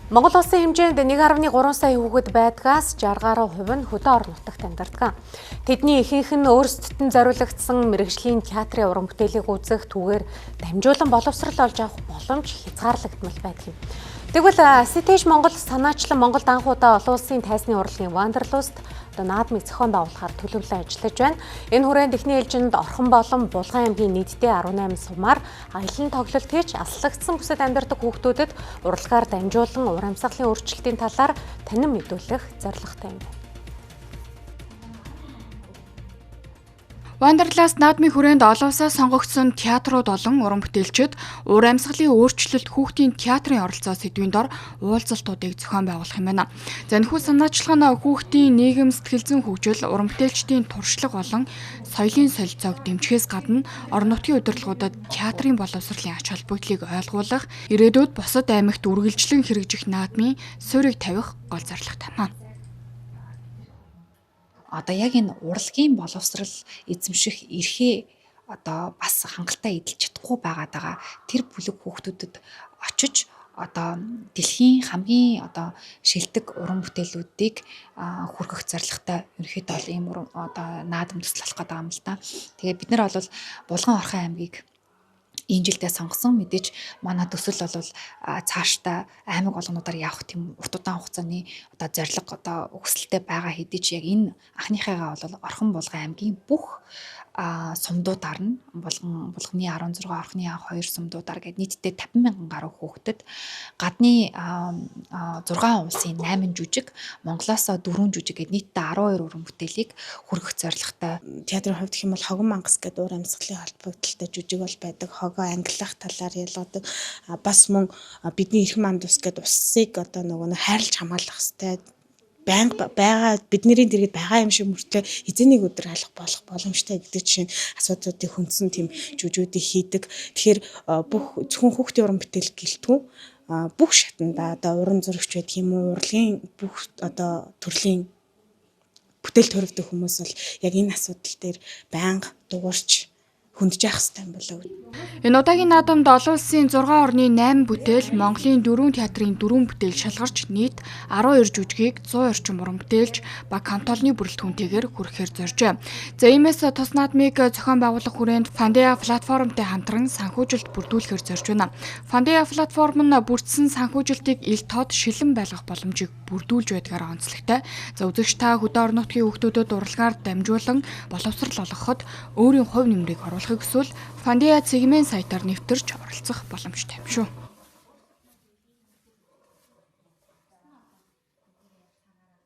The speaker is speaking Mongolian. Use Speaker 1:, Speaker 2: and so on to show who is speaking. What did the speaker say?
Speaker 1: Монгол улсын хэмжээнд 1.3 сая хүүхэд байдгаас 60 гаруй хувь нь хөдөө орон нутагт амьдардаг. Тэдний ихэнх нь өөрсдөд нь зориулагдсан мэргэжлийн театрын уран бүтээлийг үзэх, түүгээр дамжуулан боловсрал олж авах боломж хязгаарлагдмал байдаг юм. Тэгвэл Ситэж Монгол санаачлан Монголд анх удаа олон улсын тайзны урлагийн Wanderlust одоо наадмыг зохион байгуулахаар төлөвлөн ажиллаж байна. Энэ хүрээнд эхний ээлжинд Орхон болон Булган аймгийн нийтдээ 18 сумаар аялан тоглолт хийж алслагдсан бүсэд амьдардаг хүүхдүүдэд урлагаар дамжуулан уур амьсгалын өөрчлөлтийн талаар танин мэдүүлэх зорилготой юм.
Speaker 2: Wanderlust наадмын хүрээнд олон улсаас сонгогдсон театрууд болон уран бүтээлчид уур амьсгалын өөрчлөлт хүүхдийн театрын оролцоо сэдвийн дор уулзалтуудыг зохион байгуулах юм байна. За энэхүү санаачлага нь хүүхдийн нийгэм сэтгэл зүйн хөгжил, уран бүтээлчдийн туршлага болон соёлын солилцоог дэмжихээс гадна орон нутгийн удирдлагуудад театрын боловсролын ач холбогдлыг ойлгуулах, ирээдүйд бусад аймагт үргэлжлэн хэрэгжих наадмын суурийг тавих гол зорилготой юм.
Speaker 3: Одоо яг энэ урлагийн боловсрал эзэмших эрхээ одоо бас хангалттай эдэлж чадахгүй байгаад байгаа тэр бүлэг хүүхдүүдэд очиж одоо дэлхийн хамгийн одоо шилдэг уран бүтээлүүдийг хүргэх зорилготой ерөнхийдөө бол ийм одоо наадам төсөл болох гэдэг юм л да. Тэгээ бид нар бол Булган Орхон аймгийг энэ жилдээ сонгосон. Мэдээж манай төсөл бол цаашдаа аймаг болгонуудаар явах тийм урт удаан хугацааны одоо зорилго одоо хүсэлтэй байгаа хэдий ч яг энэ анхныхаагаа бол Орхон Булган аймгийн бүх сумдуудаар нь Булганы 16, Орхны 2 сумдуудаар гээд нийтдээ 50 мянган гаруй хүүхдэд гадны 6 улсын 8 жүжиг, Монголоос 4 жүжиг гээд нийтдээ 12 уран бүтээлийг хүргэх зорилготой.
Speaker 4: Театрын хувьд гэх юм бол Хогон мангас гэдэг уур амьсгалын холбогдлолтой жүжиг бол байдаг. Хогоо ангиллах талаар ялгадаг. Бас мөн бидний эрхэм манд ус гэдэг усыг одоо нөгөө нэг хайрлаж хамгаалах хэрэгтэй байнга байгаа бидний дэргэд байгаа юм шиг мөртлөө эзэн нэг өдөр алах болох боломжтой гэдэг жишээ нь асуудлуудыг хүндсэн тийм жүжигүүдийг хийдэг. Тэгэхээр бүх зөвхөн хүүхдийн уран бүтээл гэлтгүй бүх шатанда одоо уран зурагч байдаг юм уу, урлагийн бүх одоо төрлийн бүтээл төрөвдөг хүмүүс бол яг энэ асуудал дээр байнга дуурч хөндөж явах хэрэгтэй юм болоо.
Speaker 2: Энэ удаагийн наадамд олон улсын 6 орны 8 бүтээл, Монголын 4 театрын 4 бүтээл шалгарч нийт 12 жүжигийг 100 орчим уран бүтээлч баг хамт олонны бүрэлдэхүүнтэйгээр хүрэхээр зоржээ. За иймээс тус наадмыг зохион байгуулах хүрээнд Fandea платформтой хамтран санхүүжилт бүрдүүлэхээр зорж байна. Fandea платформ нь бүрдсэн санхүүжилтийг ил тод шилэн байлгах боломжийг бүрдүүлж байдгаараа онцлогтой. За үзэгч та хөдөө орон нутгийн хүүхдүүдэд урлагаар дамжуулан боловсрал олгоход өөрийн хувь нэмрийг оруулахыг хүсвэл Fandea цэгмэн сайтаар нэвтэрч оролцох боломжтой юм шүү.